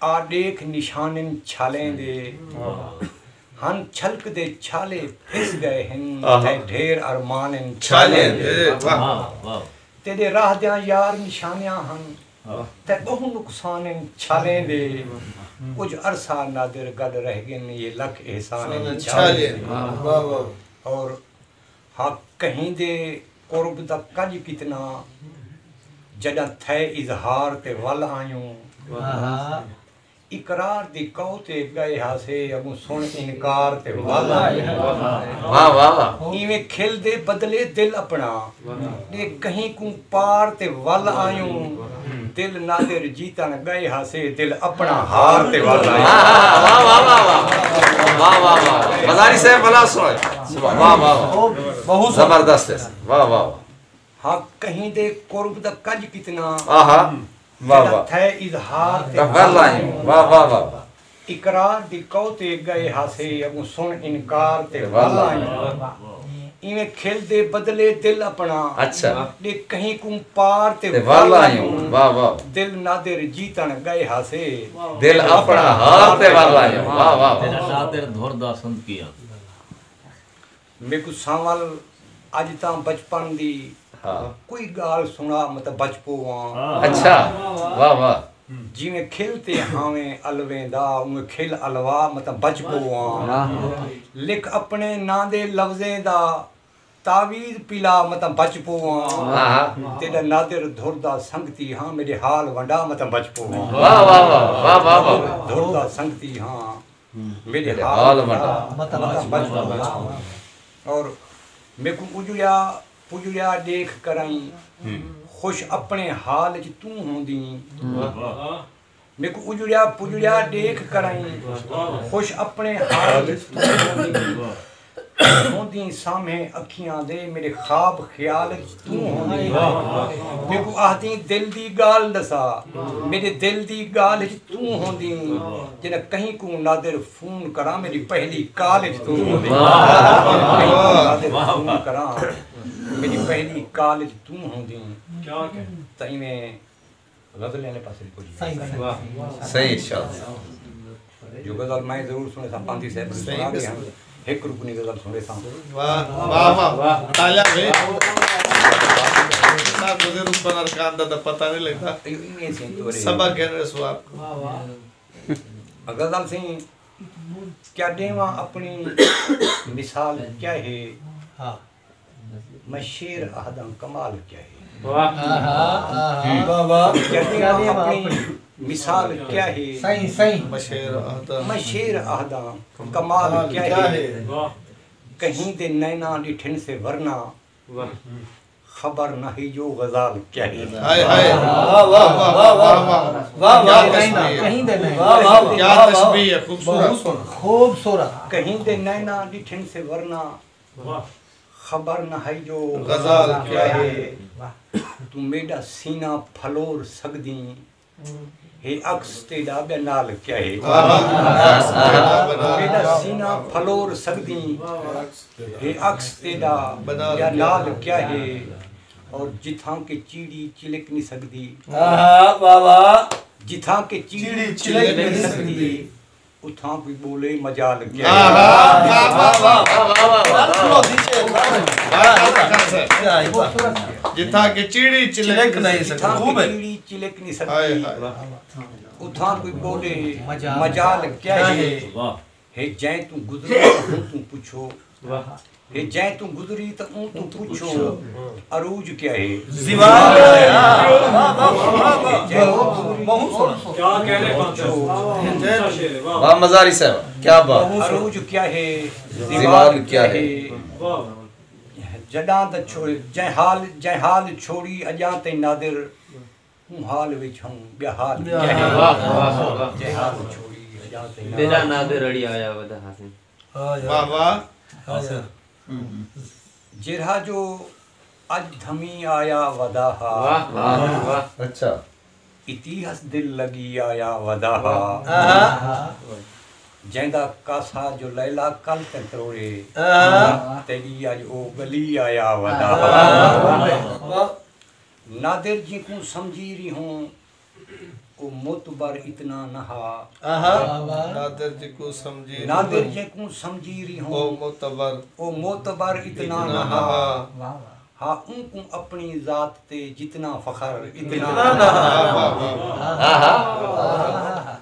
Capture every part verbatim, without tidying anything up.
آ ݙیکھ نشانن چھالیں دے۔ ہن چھلک دے چھالے پھس ڳئے ہن، آہا۔ تھئے ڈھیر ارمانن چھالیں دے۔ واہ۔ واہ، واہ۔ تیݙے راہ دیاں یار نشانیاں ہن، واہ۔ تئیں ٻہوں نقصانن چھالیں دے۔ کجھ عرصہ نادر گݙ رہ ڳن، یہ لکھ احسانن چھالیں دے۔ واہ، واہ۔ اور ہا کہیں دے قرب دا کڄ کتنا، جݙاں تھئے اظہار تے ول آیوں۔ واہ۔ اقرار دی کئو تے ڳئے ہاسے، اڳوں سݨ انکار تے ول آیوں۔ واہ، واہ، واہ۔ ایویں کھل دے بدلے دل اپݨا، ݙے کہیں کوں پار تے ول آیوں۔ دل نادر جیتݨ ڳئے ہاسے، دل اپݨا ہار تے ول آیوں۔ واہ، واہ، واہ، واہ۔ واہ، واہ، واہ۔ مزاری صاحب، بھلا سݨو۔ واہ، واہ، واہ۔ بہت زبردست ہے۔ واہ، واہ، واہ۔ ہا کہیں دے قرب دا کڄ کتنا، آہا۔ واہ، جݙاں واہ۔ تھئے اظہار تے تے ول آیوں۔ واہ، واہ، واہ، واہ۔ اقرار دی کئو تے ڳئے ہاسے، اڳوں سݨ انکار تے ول آیوں۔ ایویں کھل دے بدلے دل اپݨا، اچھا۔ ݙے کہیں کوں پار تے تے ول ول آیوں۔ آیوں۔ واہ، واہ۔ دل نادر جیتݨ ڳئے ہاسے، دل اپݨا ہار تے ول آیوں۔ واہ، واہ، واہ۔ تیݙا نادر دھر دا سندقی آں۔ میکوں سانول اڄ تاں بچپن دی ہاں۔ کوئی ڳالھ سݨا، میں تاں بچ پوواں۔ اچھا، واہ، واہ۔ جیویں کھل تے ہاویں الویں دا، اونویں کھل الوا، میں تاں بچ پوواں۔ واہ۔ لکھ اپݨے ناں دے لفظیں دا تعویذ پلا، میں تاں بچ پوواں۔ واہ۔ تیݙا نادر دھر دا سنگتی ہاں، میݙے حال ونڈا، میں تاں بچ پوواں۔ واہ، واہ، واہ، واہ، واہ، واہ۔ دھر دا سنگتی ہاں، میݙے میݙے حال حال ونڈا، ونڈا۔ میں تاں بچ پوواں۔ اور میکوں اجڑیا پجڑیا ݙیکھ کرائیں، ہوں۔ خوش اپݨے حال اچ توں ہوندیں۔ واہ۔ میکوں اجڑیا پجڑیا ݙیکھ کرائیں، خوش اپݨے حال اچ توں ہوندیں۔ ہوندیں سامھے اکھیاں دے میݙے خواب خیال اچ توں ہوندیں۔ میکوں آہدیں دل دی ڳالھ ݙسا، میݙے دل دی ڳالھ اچ توں ہوندیں۔ جݙاں کہیں کوں نادر فون کراں، میݙی پہلی کال اچ توں ہوندیں۔ واہ۔ کہیں کوں نادر فون کراں، میݙی پہلی کال اچ توں ہوندیں۔ کیا کہہ۔ تاں ایویں غزلیں آلے پاسے پڄ ڳئے۔ صحیح، صحیح۔ واہ۔ صحیح ارشاد۔ جو غزل میں ضرور سݨیساں، پانتی صاحب نے صحیح سݨا ڳئے ہن۔ ہک رکنی غزل سݨیساں۔ واہ، واہ، واہ، واہ۔ تالیاں بھئی۔ نہ گزر رکن ارکان دا تاں پتہ نہیں لڳدا۔ ایویں سئیں تو رہے۔ سبق گھن رہے سو آپ کو۔ واہ، واہ۔ غزل سئیں، کیا ݙیواں اپݨی مثال کیا ہے؟ ہاں۔ میں شعر آہداں کمال کیا ہے؟ واہ۔ آہا، آہا۔ واہ، واہ۔ کیا ݙیواں اپݨی مثال کیا ہے؟ صحیح، صحیح۔ میں شعر آہداں کمال کیا ہے؟ واہ۔ کہیں دے نیناں ݙٹھن سے ورنہ، واہ۔ خبر نہ ہئی جو غزال کیا ہے۔ ہائے، ہائے۔ واہ، واہ، واہ، واہ، واہ۔ واہ، واہ، کیا تشبیہ ہے۔ کہیں دے نیناں۔ واہ، واہ، واہ۔ کیا تشبیہ ہے، خوبصورت۔ بہت سوہݨا۔ خوبصورت۔ کہیں دے نیناں ݙٹھن سے ورنہ، واہ۔ خبر نہ ہئی جو غزال کیا ہے۔ توں میݙا سینہ پھلور سڳدیں، ہے عکس تیݙا ٻیا نال کیا ہے؟ آہا۔ میݙا سینہ پھلور سڳدیں، ہے عکس تیݙا ٻیا نال کیا ہے؟ اور جتھاں کہ چیڑی چلک نہیں سڳدی۔ آہا، واہ، واہ۔ جتھاں کہ چیڑی چلک نہیں سڳدی، اتھاں کوئی ٻولے مجال کیا ہے؟ آہا، واہ، واہ، واہ۔ جتھاں کہ چیڑی چلک نہیں سڳدی۔ جتھاں کہ چیڑی چلک نہیں سڳدی۔ ہائے، ہائے۔ اتھاں کوئی ٻولے مجال کیا ہے؟ واہ۔ ہے جئیں توں گزرے ہوں توں پچھو۔ واہ۔ کہ جیں توں گزری تاں اوں توں پچھو عروج کیا ہے؟ زوال۔ واہ، واہ، واہ، واہ، واہ۔ جیں توں گزری، بہت سوہݨا۔ کیا کہنے بات ہے۔ واہ، مزاری صاحب، کیا بات۔ عروج کیا ہے؟ زوال کیا ہے؟ واہ۔ جݙاں دا چھو-، جیں حال، جیں حال چھوڑی اڄاں تئیں نادر، اوں حال وچ ہم ٻیا حال کیا ہے؟ واہ، واہ، واہ، واہ۔ جیں حال چھوڑی اڄاں تئیں نادر۔ ٻیا نادر اڑی آیا ودا حسن۔ ہاں یار۔ واہ، واہ۔ ہاں یار۔ جیرھا جو اڄ دھمی آیا ودا ہا۔ واہ، واہ، واہ۔ اچھا۔ اتیہس دل لڳی آیا ودا ہا۔ آہا۔ جیندا کاسا جو لیلا کل تیں تروڑے۔ آہا۔ تیݙی اڄ او ڳلی آیا ودا ہا۔ واہ۔ نادر جینکوں سمجھی ریہوں، او معتبر اتنا نہ ہا۔ آہا۔ نادر جینکوں سمجھی نادر ریہوں، جینکوں سمجھی ریہوں، او معتبر او معتبر اتنا اتنا نہ نہ ہا۔ ہا۔ ہا، اونکوں اپݨی ذات تے جتنا فخر اتنا اتنا نہ نہ ہا۔ ہا۔ آہا۔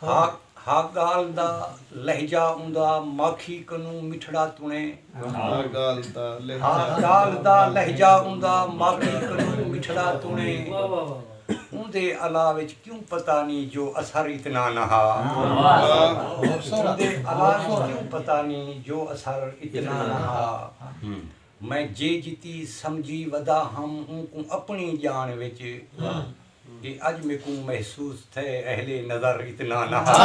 ہا، ہا ڳالھ دا لہجہ اوندا ماکھی کنوں مٹھڑا تݨے۔ ہا ڳالھ دا لہجہ ہا ڳالھ دا لہجہ اوندا ماکھی کنوں مٹھڑا تݨے۔ واہ، واہ، واہ، واہ۔ اوندے الا وچ کیوں پتہ نی جو اثر اتنا نہ ہا۔ واہ۔ اوندے الا وچ کیوں پتہ نی جو اثر اتنا نہ ہا۔ میں جے جتی سمجھی ودا ہم اونکوں اپݨی ڄاݨ وچ۔ واہ۔ اے اڄ میکوں محسوس تھئے اہل نظر اتنا نہ ہا۔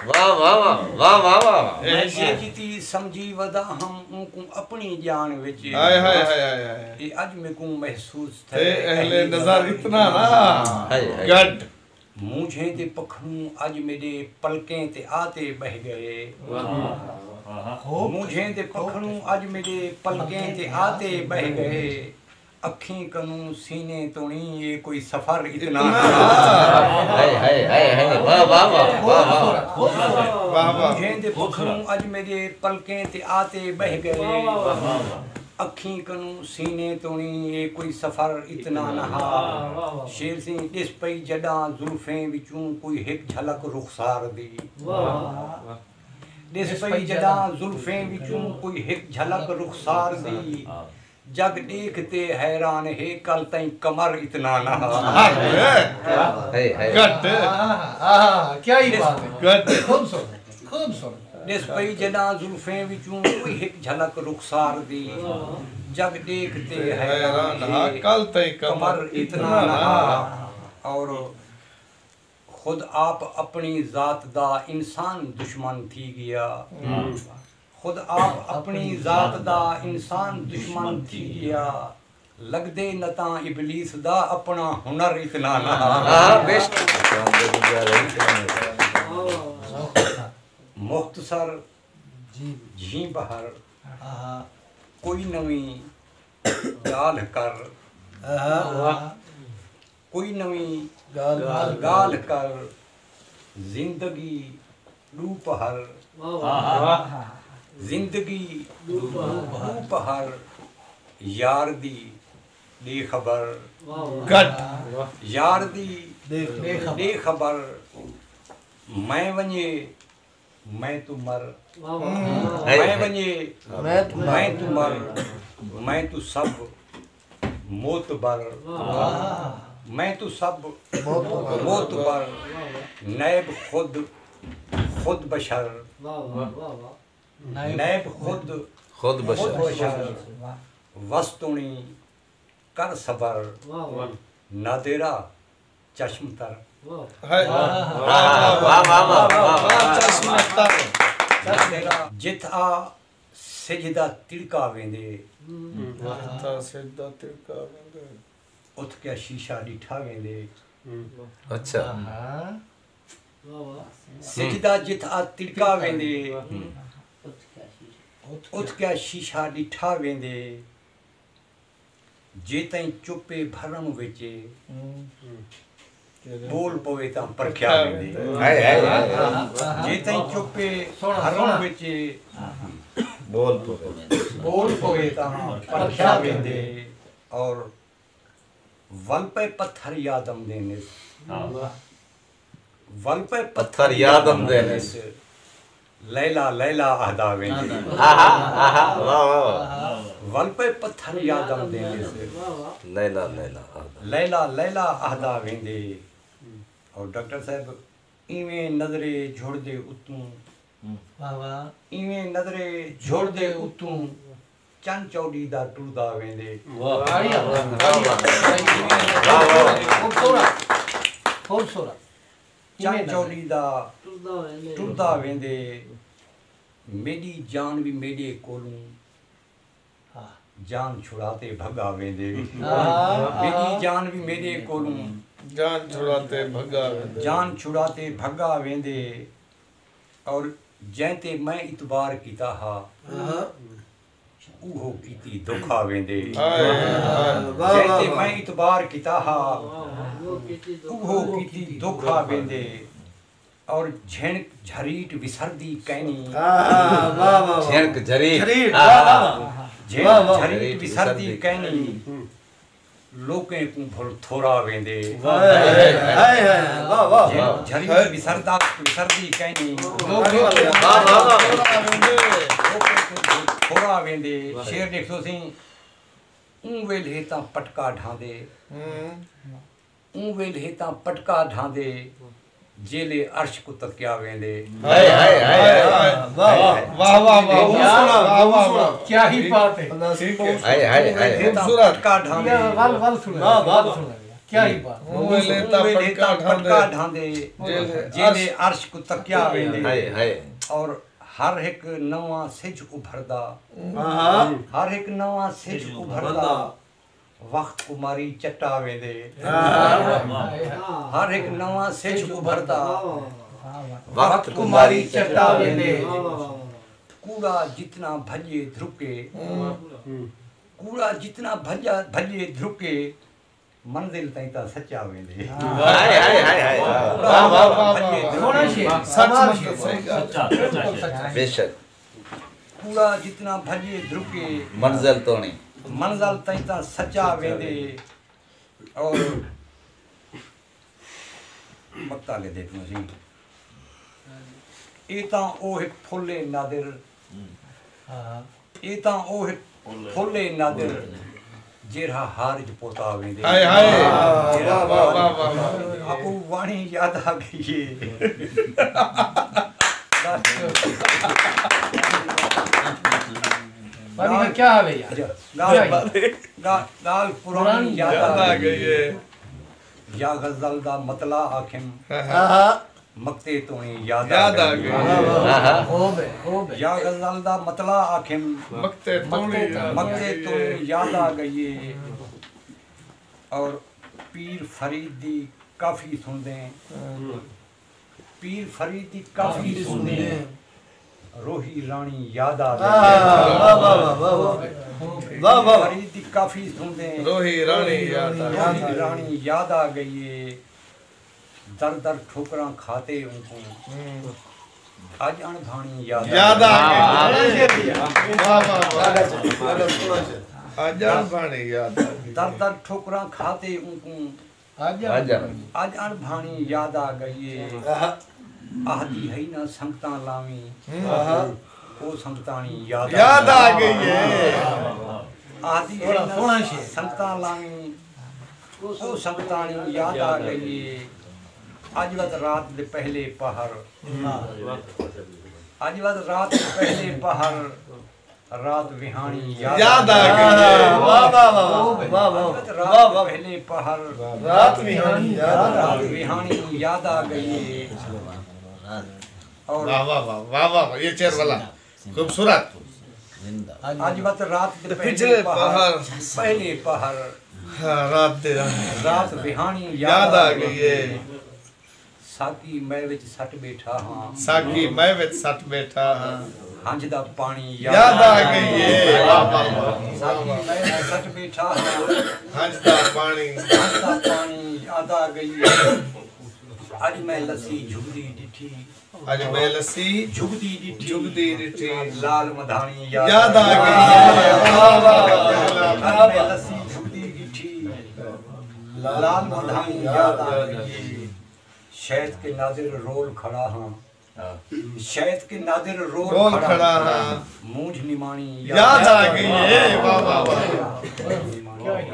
واہ، واہ، واہ، واہ، واہ، واہ، واہ۔ میں جے جتی سمجھی ودا ہم اونکوں اپݨی ڄاݨ وچ۔ ہائے، ہائے، ہائے، ہائے، ہائے۔ اے اڄ میکوں محسوس تھئے اہل نظر اتنا نہ ہا۔ ہائے، ہائے۔ گڈ۔ مونجھیں دے پکھڑوں اڄ میݙے پلکیں تے آ تے ٻہہ ڳئے۔ واہ۔ مونجھیں دے پکھڑوں اڄ میݙے پلکیں تے آ تے ٻہہ ڳئے۔ اکھیں کنوں سینے توڑیں اے کوئی سفر اتنا اتنا نہ ہا۔ ہائے، ہائے، ہائے، ہائے۔ واہ، واہ، واہ، واہ، واہ۔ واہ، واہ۔ مونجھیں دے پکھڑوں اڄ میݙے پلکیں تے آ تے ٻہہ ڳئے۔ واہ، واہ، واہ۔ اکھیں کنوں سینے توڑیں اے کوئی سفر اتنا نہ ہا۔ واہ، واہ، واہ۔ شیر سئیں ݙس پئی جݙاں زلفیں وچوں کوئی ہک جھلک رخسار دی۔ واہ، واہ۔ ݙس پئی جݙاں زلفیں وچوں کوئی ہک جھلک رخسار دی۔ جڳ ݙیکھ تے حیران ہے کل تئیں قمر اتنا نہ ہا۔ ہائے، ہائے۔ گڈ۔ آہا، آہا، کیا ہی بات ہے۔ گڈ۔ خوب سوہݨا، خوب سوہݨا۔ ݙس پئی جݙاں زلفیں وچوں کوئی ہک جھلک رخسار دی۔ جڳ ݙیکھ تے حیران ہے کل تئیں قمر اتنا نہ ہا۔ اور خود آپ اپݨی ذات دا انسان دشمن تھی ڳیا۔ ہوں۔ خود آپ اپݨی ذات دا انسان دشمن تھی ڳیا۔ لڳدے نہ تاں ابلیس دا اپݨا ہنر اتنا نہ ہا۔ ہاں، بے شک۔ مختصر جی۔ جھیں بہر، آہا۔ کوئی نویں ڳالھ کر، آہا۔ کوئی نویں ڳالھ کر۔ ڳالھ کر، زندگی ݙو پہر۔ واہ، واہ۔ زندگی ݙو پہر۔ ݙو پہر، یار دی ݙے خبر۔ واہ، واہ۔ گڈ۔ یار دی ݙے خبر۔ ݙے خبر۔ میں ونڄے میں توں مر۔ واہ، واہ۔ ہائے، میں ہائے۔ ونڄے میں توں مر۔ میں توں مر۔ میں توں سب معتبر۔ واہ۔ میں توں سب معتبر۔ معتبر۔ واہ، واہ۔ نائب خود، خود بشر۔ واہ، واہ، واہ، واہ۔ نائب خود، خود بشر۔ خود بشر۔ واہ۔ وس توڑیں کر صبر۔ واہ، واہ۔ نادیرا چشم تر۔ واہ۔ ہائے۔ واہ، واہ، واہ، واہ۔ چشم تر۔ نادیرا جتھ آ سجھ دا تڑکا ویندے۔ ہوں۔ جتھ آ سجھ دا تڑکا ویندے۔ اتھ کیا شیشہ ݙٹھا ویندے۔ ہوں۔ اچھا۔ ہاں۔ واہ، واہ۔ سجھ دا جتھ آ تڑکا ویندے۔ ہوں۔ اتھ کیا شیشہ ݙٹھا ویندے۔ جے تئیں چپ اے بھرم وچ اے، ہوں۔ ٻول پوے تاں پرکھیا ویندے۔ ہائے، ہائے، ہائے۔ جے تئیں چپ اے بھرم وچ اے، ٻول پوے۔ ٻول پوے تاں پرکھیا ویندے۔ اور ول پئے پتھر یا آدم دے نس۔ ہاں۔ ول پئے پتھر یاد آندے نے۔ لیلا لیلا آہدا ویندے۔ آہا، آہا، واہ، واہ، واہ۔ ول پئے پتھر یاد آندے نے۔ لیلا لیلا آہدا۔ لیلا لیلا آہدا ویندے۔ اور ڈاکٹر صاحب، ایویں نظرے جھڑ دے اتوں۔ واہ واہ۔ ایویں نظرے جھڑ دے اتوں۔ چن چوݙی دا ٹردا ویندے۔ واہ۔ واہ واہ۔ خوبصورت، خوبصورت۔ چن چوݙی دا ٹردا ویندے۔ میݙی جان وی میݙے کولوں۔ ہاں۔ جان چھڑا تے بھڳا ویندے۔ ہاں۔ میݙی جان وی میݙے کولوں۔ جان چھڑا تے بھڳا ویندے۔ جان چھڑا تے بھڳا ویندے۔ اور جیں تے میں اعتبار کیتا ہا، ہاں۔ اوہو کیتی دکھ آ ویندے۔ ہائے، ہائے۔ واہ، جیں واہ، تے واہ۔ میں اعتبار کیتا ہا، اوہو کیتی دکھ آ ویندے۔ اور جھنک جھریٹ وسردی کینی۔ ہاں، ہاں، واہ، واہ، واہ۔ جھنک جھریٹ۔ جھریٹ، ہاں، واہ، واہ، ہاں۔ واہ۔ جھنک واہ، واہ۔ جھریٹ وسردی کینی۔ لوکیں کوں بھل تھورا ویندے۔ واہ، ہائے، ہائے، ہائے، واہ، واہ۔ جھنک جھریٹ وسردا، وسردی کینی۔ واہ، واہ، واہ۔ لوکیں کوں بھل تھورا ویندے۔ واہ۔ شعر ݙیکھسو سئیں۔ اوں ویلھے تاں پٹکا ڈھاندے۔ ہوں۔ اوں ویلھے تاں پٹکا ڈھاندے، جیلے عرش کوں تکیا ویندے۔ ہائے، ہائے، ہائے، ہائے۔ واہ، واہ، واہ، واہ، واہ، واہ، واہ۔ کیا ہی بات ہے۔ ہائے، ہائے، ہائے۔ اوں ویلھے تاں پٹکا ڈھاندے۔ ول، ول سݨو، واہ، واہ، ول سݨو۔ کیا ہی بات۔ اوں ویلھے تاں پٹکا ڈھاندے، جیلے عرش کوں تکیا ویندے۔ ہائے، ہائے۔ اور ہر ہک نواں سجھ ابھردا۔ ہاں۔ ہر ہک نواں سجھ ابھردا۔ وقت کوں ماری چٹا ویندے۔ ہاں۔ ہر ہک نواں سجھ ابھردا۔ وقت کوں ماری چٹا ویندے۔ کوڑا جتنا بھڄے دھرکے۔ کوڑا جتنا بھڄا، بھڄے دھرکے، منزل تائیں تاں سچا ویندے۔ ہائے، ہائے، ہائے، ہائے۔ کوڑا واہ، واہ، واہ، واہ، بھڄے واہ۔ دھرکے۔ سوہݨا شعر، سچ، سچ، سچ، سچ۔ بے شک۔ کوڑا جتنا بھڄے دھرکے۔ منزل توڑیں۔ منزل تائیں تاں سچا ویندے۔ اور مقطع لے ݙیکھوں اسی۔ اے تاں او ہک پھل اے نادر۔ ہاں۔ اے تاں او ہک پھل اے نادر، جیرھا ہار اچ پوتا ویندے۔ ہائے ہائے۔ جیرھا واہ، واہ، ہار واہ، واہ، واہ۔ آپو واݨی یاد آ ڳئی اے۔ پانی کا کیا حال ہے یار؟ ڳالھ، ڳالھ، ڳالھ پراݨی یاد آ ڳئی اے۔ یا غزل دا مطلع آکھن۔ ہاں۔ مقطع توڑیں یاد آ ڳئی اے۔ ہو بے، ہو بے۔ یا غزل دا مطلع آکھن۔ مقطع توڑیں یاد آ ڳئی اے۔ اور پیر فرید دی کافی سݨدیں۔ پیر فرید دی کافی سݨدیں۔ روہی راݨی یاد آ ڳئی اے۔ واہ، واہ، واہ، واہ، واہ۔ واہ، واہ۔ فرید دی کافی سݨدیں۔ روہی راݨی یاد آ ڳئی اے۔ روہی راݨی یاد آ ڳئی اے۔ در در ٹھوکراں کھا تے اونکوں۔ ہوں۔ اڄ اݨ بھاݨی یاد آ ڳئی۔ یاد آ ڳئی۔ واہ، واہ، واہ۔ اڄ اݨ بھاݨی یاد آ ڳئی۔ در در ٹھوکراں کھا تے اونکوں۔ اڄ اڄ۔ اڄ اݨ بھاݨی یاد آ ڳئی اے۔ آہا۔ آہدی ہئی نہ سنگتاں لاویں۔ ہوں۔ آہا۔ او سنگتاݨی یاد آ یاد آ ڳئی۔ ڳئی اے۔ آہدی ہئی نہ سوہݨا شعر۔ سنگتاں لاویں۔ او سنگتاݨی یاد آ ڳئی اے۔ اڄ وت رات دے پہلے پہر۔ واہ۔ اڄ وت رات دے پہلے پہر۔ رات وہاݨی یاد یاد آ آ ڳئی۔ ڳئی۔ واہ، واہ، واہ، واہ۔ واہ، واہ۔ رات واہ، واہ۔ پہلے پہر۔ رات وہاݨی یاد آ رات ڳئی۔ وہاݨی یاد آ ڳئی۔ اور واہ، واہ، واہ، واہ، واہ، واہ، یہ چیئر والا۔ خوبصورت۔ اڄ وت رات دے پہلے پہر۔ پہلے پہر۔ ہاں، رات دے۔ رات وہاݨی یاد یاد آ آ ڳئی۔ ڳئی ہے۔ ساقی میں وچ سٹ ٻیٹھا ہاں۔ ساقی میں وچ سٹ ٻیٹھا ہاں۔ ہنج دا پاݨی یاد یاد آ آ ڳئی ہے۔ واہ، واہ، واہ۔ ساقی میں وچ سٹ ٻیٹھا ہاں۔ ہنج دا پاݨی۔ ہنج دا پاݨی یاد آ ڳئی ہے۔ اڄ میں لسی جھڳدی ݙٹھی۔ اڄ میں لسی جھڳدی ݙٹھی۔ جھڳدی ݙٹھی۔ لال مدھاݨی یاد یاد آ ڳئی ہے۔ واہ، واہ، واہ۔ اڄ میں لسی جھڳدی ݙٹھی۔ لال مدھاݨی یاد آ ڳئی ہے۔ شاید کہ نادر رول کھڑا ہاں۔ ہاں۔ شاید کہ نادر رول رول کھڑا کھڑا ہاں۔ ہاں۔ مونجھ نماݨی یاد آ گئی اے واہ واہ واہ۔ نماݨی۔